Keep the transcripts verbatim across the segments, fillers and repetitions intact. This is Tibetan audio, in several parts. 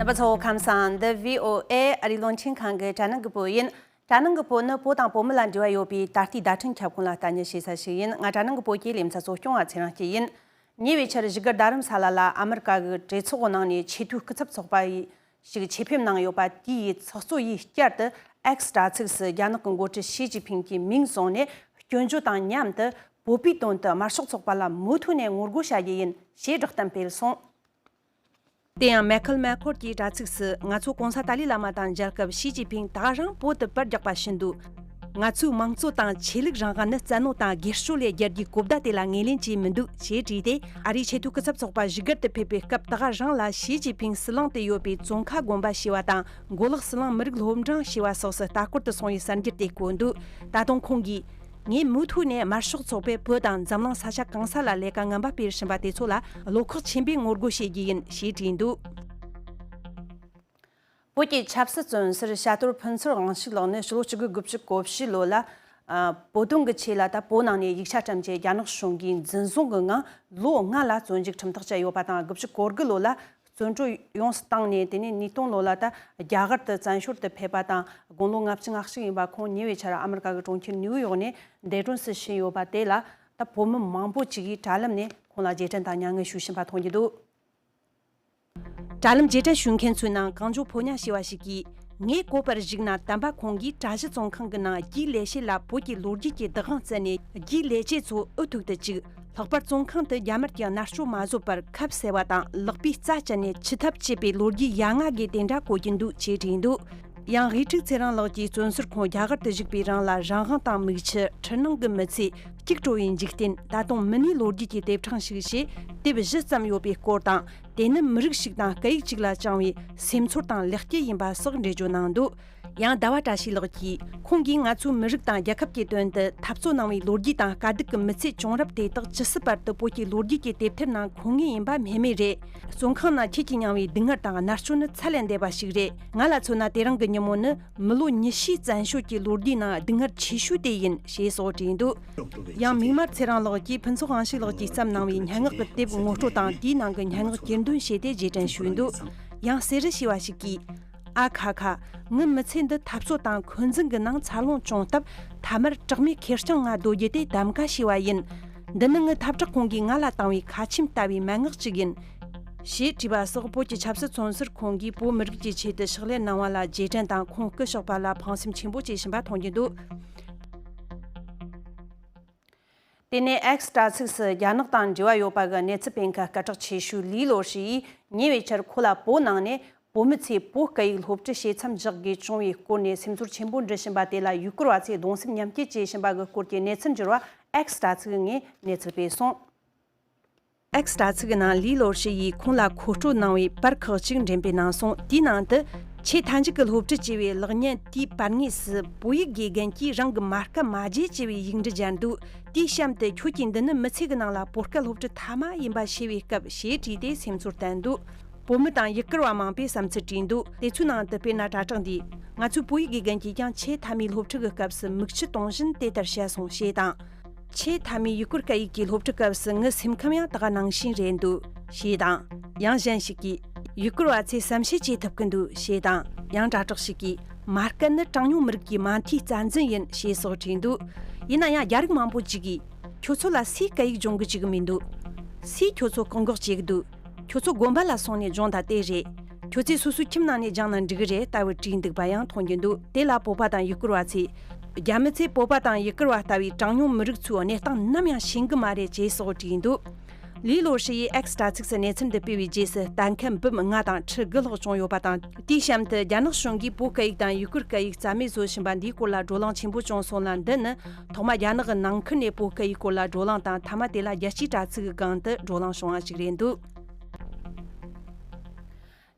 བུ་ཚོ་ཁམས་བཟང་། འདི་བྷི་ཨོ་ཨེ་ཨ་རིའི་རླུང་འཕྲིན་ཁང་གི་དྲ་ནང་གི་བོད་ཡིན། དྲ་ནང་གི་བོད་ནི་བོད་དང་བོད་མི་ལ་འབྲེལ་བ་ཡོད་པའི་ད་ལྟའི་བརྡ་འཕྲིན་ཁྱབ་ཁོངས་ལ་ལྟ་ཉན་བྱེད་ས་ཞིག་ཡིན། ང་དྲ་ནང་གི་བོད་ཀྱི་ལེ་ཚན་གཙོ་སྐྱོང་བ་ཚེ་རིང་སྐྱིད་ཡིན། ཉེ་བའི་ཆར་བཞུགས་སྒར་རྡ་རམ་ས་ལ་ལ་ཨ་མི་རི་ཀ་གི་གྲོས་ཚོགས་ནང་ནས་ཆེས་མཐོའི་སྐུ་ཚབ་ཚོགས་པ་ཡིས་ཞིག་ཆེད་ཕེབས་གནང་ཡོད་པ་དེའི་ཚོགས་གཙོ་ཡིས་བསྐྱར་དུ་X་དྲ་ཚིགས་སུ་རྒྱ་ནག་གི་འགོ་ཁྲིད་ཞི་ཅིན་ཕིང་གི་མིང་བཟུང་ནས་སྐྱོན་བརྗོད་དང་མཉམ་དུ་བོད་པའི་དོན་དུ་དམར་ཤོག་ཚོགས་པ་ལ་མུ་མཐུད་ནས་ངོ་རྒོལ་བྱ་རྒྱུ་ཡིན་ཞེས་བསྒྲགས་གཏམ་སྤེལ་སོང་། དེ་ཡང་མེ་ཁལ་མེ་ཁོར་གྱི་དྲ་ཚིགས་སུ། ང་ཚོ་གོང་ས་ཏཱ་ལའི་བླ་མ་དང་མཇལ་སྐབས་ཞི་ཅིན་ཕིང་ད་ག་རང་བོད་དུ་པར་རྒྱག་པ་བྱིན་འདུག་ང་ཚོའི་དམངས་གཙོ་དང་ཆོས་ལུགས་རང་དབང་ནི་བཙན་གནོན་དང་སྒེར་གཅོད་ལས་རྒྱལ་རྒྱུའི་གོ་བརྡ་དེ་ལ་ངོས་ལེན་བྱས་མི་འདུག་ཅེས་བྲིས་ཏེ། ཨ་རིའི་ཆེས་མཐོའི་སྐུ་ཚབ་ཚོགས་པ་བཞུགས་སྒར་དུ་ཕེབས་པའི་སྐབས་ད་ག་རང་ལ་ཞི་ཅིན་ཕིང་ཟི་ལིང་དུ་ཡོད་པའི་ཙོང་ཁ་དགོན་པ་ཞེས་པ་དང་མགོ་ལོག་ཟི་ལིང་མི་རིགས་སློབ་འབྲིང་ཞེས་པ་སོགས་སུ་ལྟ་སྐོར་དུ་སོང་བའི་གསར་འགྱུར་དེ་བཀོད་འདུག་ད་དུང་ཁོང་གིས། ངས་མུ་མཐུད་ནས་དམར་ཤོག་ཚོགས་པས་བོད་དང་འཛམ་གླིང་ས་ཆ་གང་ས་ལ་ལས་ཀ་ངན་པ་སྤེལ་བཞིན་པ་དེ་ཚོ་ལ་བློ་ཁོག་ཆེན་པོས་ངོ་རྒོལ་བྱེད་རྒྱུ་ཡིན་ཞེས་བྲིས་འདུག་བོད་ཀྱི་ཆབ་སྲིད་བཙོན་ཟུར་བྱ་དོར་ཕུན་ཚོགས་དབང་ཕྱུག་ལགས་ནི་ཕྱི་ལོ་གཅིག་དགུ་དགུ་བཅུ་གོ་བཞི་ལོ་ལ། ཨ། བོད་དོན་གྱི་ཆེད་ལ་ད་བོད་ནང་ནས་ཡིག་ཆ་བཀྲམ་རྗེས་རྒྱ་ནག་གཞུང་གིས་འཛིན་བཟུང་གི་ངང་ལོ་ལྔ་ལ་བཙོན་འཇུག་ཁྲིམས་ཐག་བཅད་ཡོད་པ་དང་། དགུ་བཅུ་གོ་དགུ་ལོ་ལ་བཙོན་གྲོལ་ཡོངས་སུ་བཏང་ནས། དེ་ནས་ཉིས་སྟོང་ལོ་ལ་ད་རྒྱ་གར་དུ་བཙན་བྱོལ་དུ་ཕེབས་པ་དང་། དགུང་ལོ་ལྔ་བཅུ་ང་གཅིག་ཡིན་པ་ཁོང་ཉེ་བའི་ཆར་ཨ་མི་རི་ཀ་གི་གྲོང་ཁྱེར་ནིའུ་ཡོག་ནས་འདས་གྲོངས་སུ་ཕྱིན་ཡོད་པ་དེ་ལ། ད་བོད་མི་མང་པོ་ཅིག་གིས་དྲ་ལམ་ནས་ཁོང་ལ་རྗེས་དྲན་དང་མྱ་ངན་ཞུ་བཞིན་པ་མཐོང་རྒྱུ་འདུག་དྲ་ལམ་རྗེས་དྲན་ཞུ་མཁན་ཚོའི་ནང་གངས་ལྗོངས་ཕོ་ཉ་ཞེས་པ་ཞིག་གིས། ངས་གོ་བར་གཞིགས་ན། དམ་པ་ཁོང་གིས་གྲྭ་བཞི་བཙོན་ཁང་གི་ནང་རྒྱུའི་ལས་བྱེད་ལ་བོད་ཀྱི་ལོ་རྒྱུས་ཀྱི་བདག་དབང་བསྩལ་ནས། རྒྱུའི་ལས་བྱེད་ཚོ་འུ་ཐུག་ཏུ་བཅུག་ལྷག་པར་བཙོན་ཁང་དུ་རྒྱ་དམར་གྱིས་མནར་གཅོད་མ་བཟོད་པར་ཁབ་བཟེད་པ་དང་། ལག་པས་རྩྭ་བཅད་ནས་འཆི་ཐབས་བྱེད་པའི་ལོ་རྒྱུས་ཡ་ང་གི་དེ་འདྲ་གོ་རྒྱུ་འདུག་ཅེས་བྲིས་འདུག་ཡང་དབུས་ཁྲུག་ཚེ་རིང་ལགས་ཀྱིས་བཙོན་ཟུར་ཁོང་རྒྱ་གར་དུ་བཞུགས་པའི་རིང་ལ་རང་དབང་དང་མིག་ཆུ། འཕྲུལ་སྣང་གི་མི་ཚེ། སྐྱུག་བྲོ་བའི་འཇིག་རྟེན། ད་དུང་མི་སྣའི་ལོ་རྒྱུས་ཀྱི་དེབ་ཕྲེང་ཞིག་ཞེས་དེབ་བཞི་ཙམ་ཡོད་པའི་སྐོར་དང་། དེ་ནི་མི་རིགས་ཤིག་དང་སྐད་ཡིག་ཅིག་ལ་བཅངས་པའི་སེམས་ཚོར་དང་ལེགས་སྐྱེས་ཡིན་པ་སོགས་འགྲེལ་བརྗོད་གནང་འདུག་ཡང་ཟླ་བ་བཀྲ་ཤིས་ལགས་ཀྱིས། ཁོང་གིས་ང་ཚོའི་མི་རིགས་དང་རྒྱལ་ཁབ་ཀྱི་དོན་དུ་འཐབ་རྩོད་གནང་བའི་ལོ་རྒྱུས་དང་དཀའ་སྡུག་གི་མི་ཚེ་བྱུང་རབས་དེ་དག་ཇི་སྲིད་བར་དུ་བོད་ཀྱི་ལོ་རྒྱུས་ཀྱི་དེབ་ཐེར་ནང་འཁོད་ངེས་ཡིན་པ་སྨྲས་མེད་རེད། བཙོན་ཁང་ནང་ཁྱེད་ཀྱིས་མྱངས་པའི་སྡུག་བསྔལ་དང་མནར་གཅོད་ནི་ཚད་ལས་འདས་པ་ཞིག་རེད། ང་ལ་མཚོན་ན་དེ་རིང་གི་ཉིན་མོ་ནི་མི་ལོ་ཉི་ཤུའི་བཙན་བྱོལ་གྱི་ལོ་རྒྱུས་ནང་སྡུག་བསྔལ་ཆེ་ཤོས་དེ་ཡིན་ཞེས་སོགས་བྲིས་འདུག་ཡང་མིག་དམར་ཚེ་རིང་ལགས་ཀྱིས་ཕུན་ཚོགས་དབང་ཕྱུག་ལགས་ཀྱིས་བརྩམས་གནང་བའི་སྙན་ངག་གི་དེབ་ངོ་སྤྲོད་དང་། དེའི་ནང་གི་སྙན་ངག་གྱེར་འདོན་བྱས་ཏེ་རྗེས་དྲན་ཞུས་འདུག་ཡང་གསེར་རི་ཞེས་པ་ཞིག་གིས། ཨ་ཁ་ཁ། ངའི་མི་ཚེ་འདི་འཐབ་རྩོད་དང་འཁོན་འཛིན་གྱི་ནང་འཚར་ལོངས་བྱུང་སྟབས། ཐ་མར་གྲོགས་མེད་ཁེར་རྐྱང་ང་སྡོད་རྒྱུ་དེ་གདམ་ག་བྱས་པ་ཡིན། འདི་ནི་ངའི་འཐབ་གྲོགས་ཁོང་གིས་ང་ལ་བཏང་བའི་ཁ་ཆེམས་ལྟ་བུའི་མན་ངག་ཅིག་ཡིན། ཞེས་བྲིས་པ་སོགས། བོད་ཀྱི་ཆབ་སྲིད་བཙོན་ཟུར་ཁོང་གིས་བོད་མི་རིགས་ཀྱི་ཆེད་དུ་ཕྱག་ལས་གནང་བ་ལ་རྗེས་དྲན་དང་། ཁོང་སྐུ་གཤེགས་པ་ལ་ཕངས་སེམས་ཆེན་པོ་སྐྱེས་བཞིན་པ་མཐོང་རྒྱུ་འདུག་དེ་ནས་X་དྲ་ཚིགས་སུ་རྒྱ་ནག་དང་འབྲེལ་བ་ཡོད་པ་གི་གནས་ཚུལ་སྤེལ་མཁན་སྐད་གྲགས་ཆེ་ཤོས་ལི་ལོ་ཧྲི་ཡིས་ཉེ་བའི་ཆར་ཁོ་ལ་བོད་ནང་ནས་བོད་མི་ཚོས་བོད་སྐད་ཡིག་སློབ་ཁྲིད་བྱེད་མཚམས་འཇོག་དགོས་བྱུང་བའི་སྐོར་ནས་སེམས་ཚོར་ཆེན་པོ་འདྲི་བཞིན་པ་དེ་ལ་ཡུ་གུར་བ་ཚོས་གདུང་སེམས་མཉམ་སྐྱེད་བྱེད་བཞིན་པ་གི་སྐོར་གྱི་གནས་ཚུལ་འབྱོར་བ་X་དྲ་ཚིགས་ནས་གནས་ཚུལ་སྤེལ་སོང་། X་དྲ་ཚིགས་ནང་ལི་ལོ་ཧྲི་ཡིས་ཁོང་ལ་མཁོ་སྤྲོད་གནང་བའི་པར་ཁག་ཅིག་འགྲེམས་སྤེལ་གནང་སོང་། དེའི་ནང་དུ། ཆེས་མཐའ་མཇུག་གི་སློབ་ཁྲིད་ཅེས་པའི་ལེགས་བརྙན་དེའི་པར་ངོས་སུ། བོད་ཡིག་དགེ་རྒན་གྱིས་རང་གི་མ་སྐད་མ་བརྗེད་ཅེས་པའི་ཡིག་འབྲུ་སྦྱར་འདུག་དེའི་གཤམ་དུ། ཁྱོད་ཀྱིས་འདི་ནི་མི་ཚེ་གི་ནང་ལ་བོད་སྐད་སློབ་ཁྲིད་མཐའ་མ་ཡིན་པ་ཤེས་པའི་སྐབས་ཞེས་བྲིས་ཏེ་སེམས་ཚོར་བསྟན་འདུག་བོད་མི་དང་ཡུ་གུར་བ་མང་པོས་བསམ་ཚུལ་བྲིས་འདུག་དེ་ཚོའི་ནང་དུ་དཔེར་ན་དྲ་གྲགས་འདིས། ང་ཚོའི་བོད་ཡིག་དགེ་རྒན་གྱིས་ཀྱང་ཆེས་མཐའ་མའི་སློབ་ཁྲིད་ཀྱི་སྐབས་སུ་མིག་ཆུ་གཏོང་བཞིན་དེ་ལྟར་བཤད་སོང་ཞེས་དང་། ཆེས་མཐའ་མའི་ཡུ་གུར་སྐད་ཡིག་གི་སློབ་ཁྲིད་སྐབས་སུ་ངའི་སེམས་ཁམས་ཡང་ད་ག་ནང་བཞིན་རེད་འདུག་ཞེས་དང་། ཡང་གཞན་ཞིག་གིས། ཡུ་གུར་བ་ཚོས་བསམ་ཤེས་བྱེད་ཐུབ་ཀྱི་འདུག་ཞེས་དང་། ཡང་དྲ་གྲགས་ཤིག་གིས། མ་སྐད་ནི་གྲངས་ཉུང་མི་རིགས་ཀྱི་མ་མཐའི་རྩ་འཛིན་ཡིན་ཞེས་སོགས་བྲིས་འདུག་ཡིན་ན་ཡང་རྒྱ་རིགས་མང་པོ་ཅིག་གིས། ཁྱོད་ཚོ་ལ་སུས་སྐད་ཡིག་སྦྱོང་གི་བཅུག་གི་མི་འདུག་སུས་ཁྱོད་ཚོ་བཀག་འགོག་བྱེད་ཀྱི་འདུག་ཁྱོད་ཚོ་དགོན་པ་ལ་སོང་ནས་སྦྱོང་དང་དེ་རེད། ཁྱོད་ཚོས་སོ་སོའི་ཁྱིམ་ནང་ནས་སྦྱངས་ན་འགྲིག་གི་རེད་ལྟ་བུ་བྲིས་འདུག་པ་ཡང་མཐོང་རྒྱུ་འདུག་དེ་ལ་བོད་པ་དང་ཡུ་གུར་བ་ཚོས། རྒྱ་མི་ཚོས་བོད་པ་དང་ཡུ་གུར་བ་ལྟ་བུའི་གྲངས་ཉུང་མི་རིགས་ཚོའི་གནས་སྟངས་ནམ་ཡང་ཤེས་གི་མ་རེད་ཅེས་སོགས་བྲིས་འདུག་ལི་ལོ་ཧྲི་ཡིས་X་དྲ་ཚིགས་སུ་གནས་ཚུལ་འདི་སྤེལ་བའི་རྗེས་སུ་ལྟ་མཁན་འབུམ་ལྔ་དང་ཁྲི་དགུ་ལྷག་བྱུང་ཡོད་པ་དང་། དེའི་གཤམ་དུ་རྒྱ་ནག་གཞུང་གིས་བོད་སྐད་ཡིག་དང་ཡུ་གུར་སྐད་ཡིག་རྩ་མེད་བཟོ་བཞིན་པ་འདིའི་སྐོར་ལ་བགྲོ་གླེང་ཆེན་པོ་བྱུང་སོང་ལ། འདི་ནི་ཐོག་མ་རྒྱ་ནག་གི་ནང་ཁུལ་ནས་བོད་སྐད་ཡིག་སྐོར་ལ་བགྲོ་གླེང་དང་། མཐའ་མ་དེ་ལ་རྒྱལ་སྤྱིའི་དྲ་ཚིགས་ཀྱི་སྒང་དུ་བགྲོ་གླེང་བྱུང་བ་ཞིག་རེད་འདུག་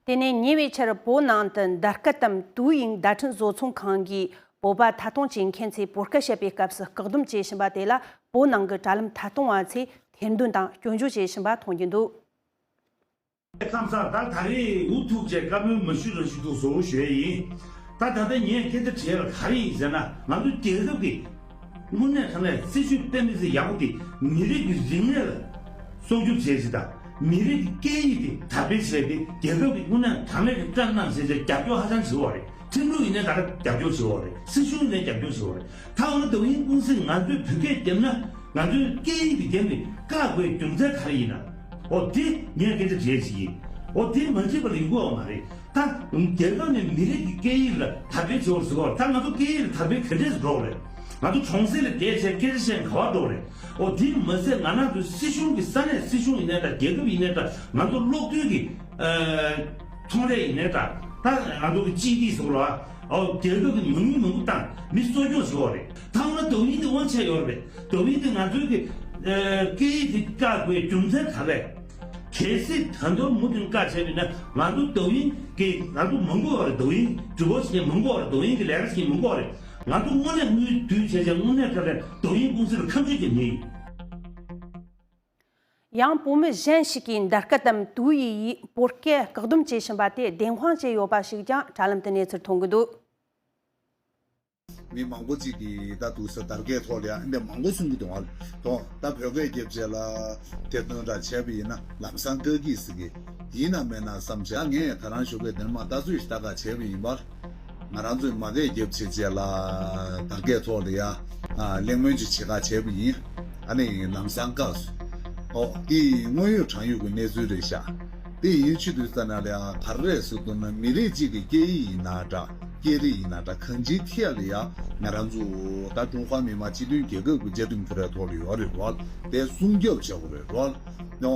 དེ་ནས་ཉེ་བའི་ཆར་བོད་ནང་དུ་མདའ་སྐད་དམ་ཏུའུ་ཡིང་བརྡ་འཕྲིན་བཟོ་ཚོང་ཁང་གིས་བོད་པ་ཐད་གཏོང་བྱེད་མཁན་ཚོས་བོད་སྐད་བཤད་པའི་སྐབས་སུ་བཀག་སྡོམ་བྱེད་བཞིན་པ་དེ་ལ་བོད་ནང་གི་དྲ་ལམ་ཐད་གཏོང་བ་ཚོས་ཐེར་འདོན་དང་སྐྱོན་བརྗོད་བྱེད་བཞིན་པ་མཐོང་རྒྱུ་འདུག་ཁམས་བཟང་། ད་ད་རེས་འུ་ཐུག་བྱས་བཀའ་མོལ་མ་ཞུ་རང་ཞུ་འདུག་བཟོ་བོ་ཞུ་ཡ་ཡིན། ད་ད་ལྟ་ངས་སྐད་ཆ་དྲིས་ལ་ག་རེ་ཡིན་ཟེར་ན། ང་ཚོ་རྒྱལ་ཁབ་ཀྱི་དངོས་གནས་དྲང་གནས་སྲིད་ཇུས་དཔེ་མི་སྲིད་ཡག་པོ་དེ་མི་རིགས་ཀྱི་རིག་གནས་ལ་སྲུང་སྐྱོབ་བྱས་ཟིན་དང་ མི་རིགས་ཀྱི་སྐད་ཡིག་དེ་དར་སྤེལ་བྱས་ཏེ་རྒྱལ་ཁབ་ཀྱི་དངོས་གནས་དྲང་གནས་ཀྱི་བཀྲམ་གནང་བྱས་ཏེ་རྒྱབ་སྐྱོར་ཧ་ཅང་བྱེད་དགོས་རེད། ཁྲིམས་ལུགས་ཡིན་ནའི་ད་ལྟ་རྒྱབ་སྐྱོར་བྱེད་དགོས་རེད། སྲིད་གཞུང་ཡིན་ནའི་རྒྱབ་སྐྱོར་བྱེད་དགོས་རེད། ད་འོ་ན་抖音公司་ང་ཚོའི་བོད་སྐད་བརྒྱབ་ན་ང་ཚོའི་སྐད་ཡིག་དེ་བརྒྱབ་ནས་བཀག་དགོས་རྒྱུ་མཚན་ག་རེ་ཡིན་ན། འོ་དེ་ངས་སྐད་ཆ་དྲིས་ཤིག་ཡིན། འོ་དེ་མ་བརྗེད་པ་ལ་ཡོང་གི་ཡོད་མ་རེད། ད་རྒྱལ་ཁབ་ནས་མི་རིགས་ཀྱི་སྐད་ཡིག་ལ་དར་སྤེལ་བྱེད་དགོས་ཟེར་གོ། ད་ང་ཚོ་སྐད་ཡིག་ལ་དར་སྤེལ་ག་འདྲས་སུ་འགྲོ་རེད། ང་ཚོ་གྲོང་གསེབ་ལ་བསྡད་བྱས་སྐད་ཆ་བཤད་ག་བར་འགྲོ་རེད། འོ་དེ་མ་ཟད་ང་རང་ཚོ་སྲིད་གཞུང་གི་ས་གནས་སྲིད་གཞུང་ཡིན་ནའི་འདྲ་རྒྱལ་ཁབ་ཡིན་ནའི་འདྲ་ང་ཚོ་གློག་རྡུལ་གྱི་ཨ་ཚོང་ལས་ཡིན་ནའི་འདྲ་ད་ང་ཚོ་གི་ཅི་ཏི་ཟེར་གོ་ར། འོ་རྒྱལ་ཁབ་ཀྱི་མ་དངུལ་མང་པོ་བཏང་མི་གསོ་སྐྱོང་བྱེད་དགོས་རེད། ད་འོ་ན་抖音་དེ་དབང་ཆ་ཡོད་རེད།抖音་དེ་ང་ཚོའི་གི་ཨ་སྐད་ཡིག་དེ་བཀག་དགོས་རྒྱུ་མཚན་ག་རེ། གལ་སྲིད་ད་དུང་མུ་མཐུད་བཀག་བྱས་པ་ཡིན་ན་ང་ཚོ་抖音་གི་ང་ཚོ་མང་པོ་ཡོད་རེད།抖音་直播་བྱེད་མཁན་མང་པོ་ཡོད་རེད།抖音་གི་ལས་ཀ་བྱེད་མཁན་མང་པོ་ཡོད་རེད། ང་ཚོ་དངོས་གནས་དངུལ་བསྡུས་བྱས་བྱས་དངོས་གནས་ཁ་ལས་抖音་公司་ལ་ཁ་མཆུ་རྒྱབ་མཁན་ཡིན། ཡང་བོད་མི་གཞན་ཞིག་གིས་འདར་སྐད་དམ་དུ་ཡི་ཡི་བོད་སྐད་བཀག་སྡོམ་བྱེད་བཞིན་པ་དེ་བདེན་དཔང་བྱས་ཡོད་པ་ཞིག་ཀྱང་དྲ་ལམ་དུ་གནས་ཚུལ་ཐོན་གྱི་འདུག། མི་མང་པོ་ཅིག་གིས་ད་དུང་ཟེར་དར་རྒྱས་ཐོག་ལ་ཡང་འདི་མང་པོ་གསུང་གི་འདུག་ཨ། དོ་ད་བོད་སྐད་རྒྱབ་བྱས་ལ་དེ་དོན་འདྲ་བྱས་པ་ཡིན་ན་ལམ་སང་བཀག་གི་ཟེར་གི་ཡིན་ན་མེད་ན་བསམ་བྱས། ངས་ད་རང་ཞོགས་པའི་དེར་མ་ལྟ་ཚུལ་ཞིག་ལྟ་ག་བྱས་པ་ཡིན་པར། ང་རང་ཚོས་མ་སྐད་རྒྱབ་བྱས་བྱས་ལ་དར་རྒྱས་ཐོག་ལ་ཡ་ཨ་གླེང་མོལ་ཅིག་བྱེད་ག་བྱས་པ་ཡིན། ཨ་ནི་ལམ་སང་བཀག་སོང་། ཨོ་དེ་དངོས་ཡོད་དྲང་ཡོད་ཀྱི་གནས་ཚུལ་རེད་ཤག། དེ་ཡིན་ཕྱིར་དུས་ཙ་ན་ལ་ཡང་ག་རེ་རེད་ཟེར་འདུག་ན་མི་རིགས་གཅིག་གི་སྐད་ཡིག་ཡིན་ན་འདྲ་སྐད་རིགས་ཡིན་ན་འདྲ་གང་ཅིའི་ཐད་ལ་ཡང་ང་རང་ཚོ་ད་ཀྲུང་ཧྭ་མི་དམངས་སྤྱི་མཐུན་རྒྱལ་ཁབ་ཀྱི་བཅའ་ཁྲིམས་ཁོ་རའི་ཐོག་ལ་ཡོད་རེད་རོལ། དེ་སྲུང་སྐྱོབ་བྱེད་དགོས་རེད་རོལ། ནོ།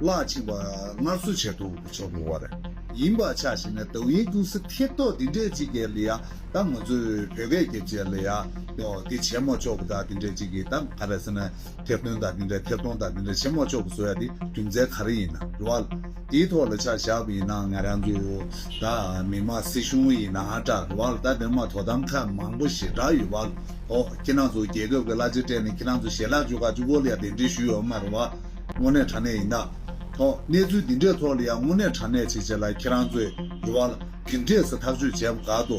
བརླག་ཕྱིན་པ་སྔར་གསོ་བྱེད་ཐུབ་ཆོག་དགོས་པ་རེད། ཡིན་པ་ཆ་བཞག་ན་抖音་公司་ཐེབས་ཐོག་འདི་འདྲས་གཅིག་གི་ལ་ཡང་ད་ང་ཚོས་བོད་སྐད་སྐད་ཆ་ལ་ཡང་ཡོ་དེ་བྱེད་མ་ཆོག་གི་ད་འདི་འདྲས་གཅིག་གི་ད་ག་རེ་ཟེར་ན་ཐེར་འདོན་དང་འདི་འདྲས་ཐེར་གཏོང་དང་འདི་འདྲས་བྱེད་མ་ཆོག་གི་བཟོ་ཡ་དེ་རྒྱུ་མཚན་ག་རེ་ཡིན་ན་རེད་བ། དེའི་ཐོག་ལ་ཆ་བཞག་པ་ཡིན་ན་ང་རང་ཚོ་ད་མི་དམངས་སྲིད་གཞུང་ཡིན་ན་འདྲ་རེད་བ། ད་དེ་མ་དོ་དམ་ཁག་མང་པོ་ཞེ་དྲག་ཡོད་བ། ཨོ་ཁྱེད་རང་ཚོ་རྒྱལ་ཁབ་ཀྱི་གླ་ཆ་སྤྲད་ནས་ཁྱེད་རང་ཚོ་ཞལ་ལག་བཅུ་ག་བཅུ་གོ་ལ་ཡ་གདན་འདྲེན་ཞུས་ཡོད་མ་རེད་བ། དངོས་གནས་དྲང་གནས་ཡིན་ད། ཐོག་གནས་ཚུལ་འདི་འདྲའི་ཐོག་ལ་ཡང་དངོས་གནས་དྲང་གནས་བྱེད་བྱེད་ལ་ཁྱེད་རང་ཚོས་རེ་བ་ལ་གི་འདྲས་སུ་ཐག་གཅོད་བྱས་པ་ག་ཏོ།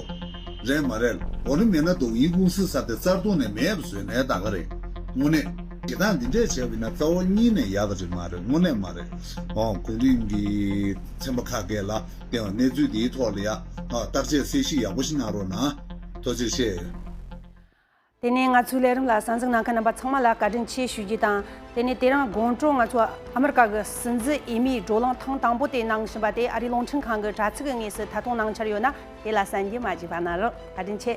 རེད་མ་རེད། འོ་ནི་མེད་ན་抖音་公司་ས་དེ་རྩ་དོན་ནས་མེད་པ་བཟོས་ནས་ད་ག་རེད། དངོས་གནས་བྱེད་སྟངས་འདི་འདྲས་བྱས་པ་ཡིན་ན་རྩ་བ་གཉིས་ནས་ཡག་གི་རེད་མ་རེད། དངོས་གནས་མ་རེད། འོ་གོང་རིམ་གྱི་ཚན་པ་ཁག་གས་ལ་དེ་གནས་ཚུལ་འདིའི་ཐོག་ལ་ཡ་བརྟག་དཔྱད་གསལ་བཤད་ཡག་པོ་ཞིག་གནང་རོགས་གནང་། ཐུགས་རྗེ་ཆེ། དེ་ནས་ང་ཚོའི་ལས་རིམ་ལ་གསན་གཟིགས་གནང་མཁན་རྣམ་པ་ཚང་མ་ལ་བཀའ་དྲིན་ཆེ་ཞུ་རྒྱུ་དང་། དེ་ནས་དེ་རིང་དགོང་དྲོ་ང་ཚོ་ཨ་མི་རི་ཀ་གི་སྲིད་འཛིན་འོས་མིའི་བགྲོ་གླེང་ཐེངས་དང་པོ་དེ་གནང་བཞིན་པ་དེ་ཨ་རིའི་རླུང་འཕྲིན་ཁང་གི་དྲ་ཚིགས་ཀྱི་ངོས་སུ་ཐད་གཏོང་གནང་འཆར་ཡོད་ན་དེ་ལ་གསན་རྒྱུ་མ་བརྗེད་པ་གནང་རོགས། བཀའ་དྲིན་ཆེ།